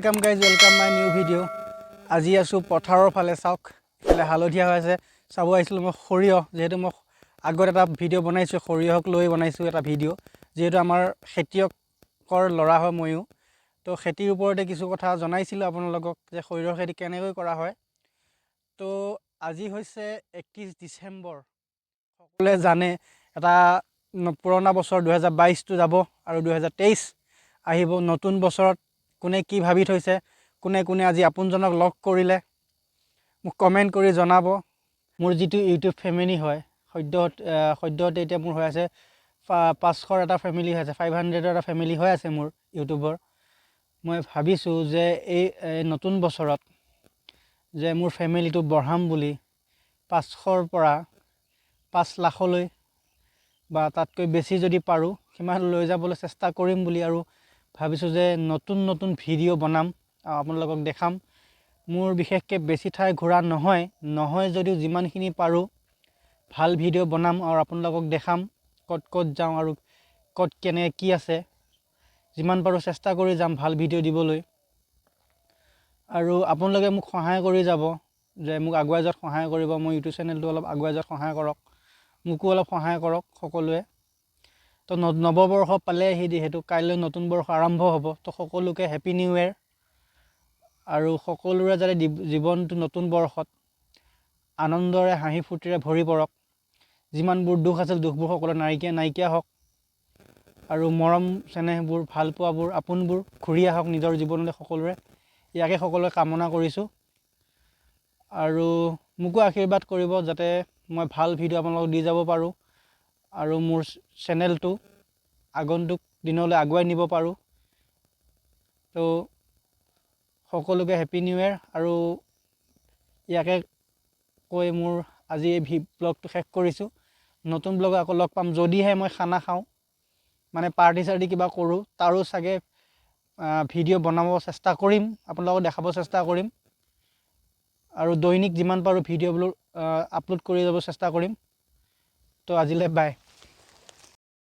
Welcome guys, welcome my new video. আজি আছোঁ পথাৰৰ ফালে। চাওক, এইফালে হালধীয়া হৈ আছে। চাব আহিছিলোঁ মই সৰিয়হ। যিহেতু মই আগত এটা ভিডিঅ' বনাইছোঁ, সৰিয়হক লৈ বনাইছোঁ এটা ভিডিঅ'। যিহেতু আমাৰ খেতিয়কৰ ল'ৰা হয় ময়ো, তো খেতিৰ ওপৰতে কিছু কথা জনাইছিলোঁ আপোনালোকক যে সৰিয়হৰ খেতি কেনেকৈ কৰা হয়। তো আজি হৈছে 31 ডিচেম্বৰ। সকলোৱে জানে, এটা পুৰণা বছৰ 2022টো যাব আৰু 2023 আহিব। নতুন বছৰত কোনে কি ভাবি থৈছে, কোনে কোনে আজি আপোনজনক লগ কৰিলে, মোক কমেণ্ট কৰি জনাব। মোৰ যিটো ইউটিউব ফেমিলি হয়, সদ্যহতে এতিয়া মোৰ হৈ আছে 500ৰ এটা ফেমিলি হৈ আছে, 500ৰ এটা ফেমিলি হৈ আছে মোৰ ইউটিউবৰ। মই ভাবিছোঁ যে এই নতুন বছৰত যে মোৰ ফেমিলিটো বঢ়াম বুলি, 500ৰ পৰা 5 লাখলৈ বা তাতকৈ বেছি যদি পাৰোঁ সিমান লৈ যাবলৈ চেষ্টা কৰিম বুলি। আৰু ভাবিছোঁ যে নতুন নতুন ভিডিঅ' বনাম আৰু আপোনালোকক দেখাম। মোৰ বিশেষকৈ বেছি ঠাই ঘূৰা নহয় নহয় যদিও যিমানখিনি পাৰোঁ ভাল ভিডিঅ' বনাম আৰু আপোনালোকক দেখাম ক'ত ক'ত যাওঁ আৰু ক'ত কেনে কি আছে। যিমান পাৰোঁ চেষ্টা কৰি যাম ভাল ভিডিঅ' দিবলৈ। আৰু আপোনালোকে মোক সহায় কৰি যাব যে মোক আগুৱাই যোৱাত সহায় কৰিব, মোৰ ইউটিউব চেনেলটো অলপ আগুৱাই যোৱাত সহায় কৰক, মোকো অলপ সহায় কৰক সকলোৱে। তো নৱবৰ্ষ পালেহি, যিহেতু কাইলৈ নতুন বৰ্ষ আৰম্ভ হ'ব, তো সকলোকে হেপী নিউ ইয়েৰ। আৰু সকলোৰে যাতে জীৱনটো নতুন বৰ্ষত আনন্দৰে, হাঁহি ফূৰ্তিৰে ভৰি পৰক। যিমানবোৰ দুখ আছিল, দুখবোৰ সকলো নাইকিয়া নাইকিয়া হওক আৰু মৰম চেনেহবোৰ, ভালপোৱাবোৰ, আপোনবোৰ ঘূৰি আহক নিজৰ জীৱনলৈ সকলোৰে। ইয়াকে সকলোৱে কামনা কৰিছোঁ। আৰু মোকো আশীৰ্বাদ কৰিব যাতে মই ভাল ভিডিঅ' আপোনালোকক দি যাব পাৰোঁ আৰু মোৰ চেনেলটো আগন্তুক দিনলৈ আগুৱাই নিব পাৰোঁ। তো সকলোকে হেপী নিউ ইয়েৰ। আৰু ইয়াকে কৈ মোৰ আজি এই ব্লগটো শেষ কৰিছোঁ। নতুন ব্লগত আকৌ লগ পাম। যদিহে মই খানা খাওঁ, মানে পাৰ্টি চাৰ্টি কিবা কৰোঁ, তাৰো চাগে ভিডিঅ' বনাব চেষ্টা কৰিম, আপোনালোকক দেখাব চেষ্টা কৰিম। আৰু দৈনিক যিমান পাৰোঁ ভিডিঅ'বোৰ আপলোড কৰি যাব চেষ্টা কৰিম। তো আজিলৈ বাই।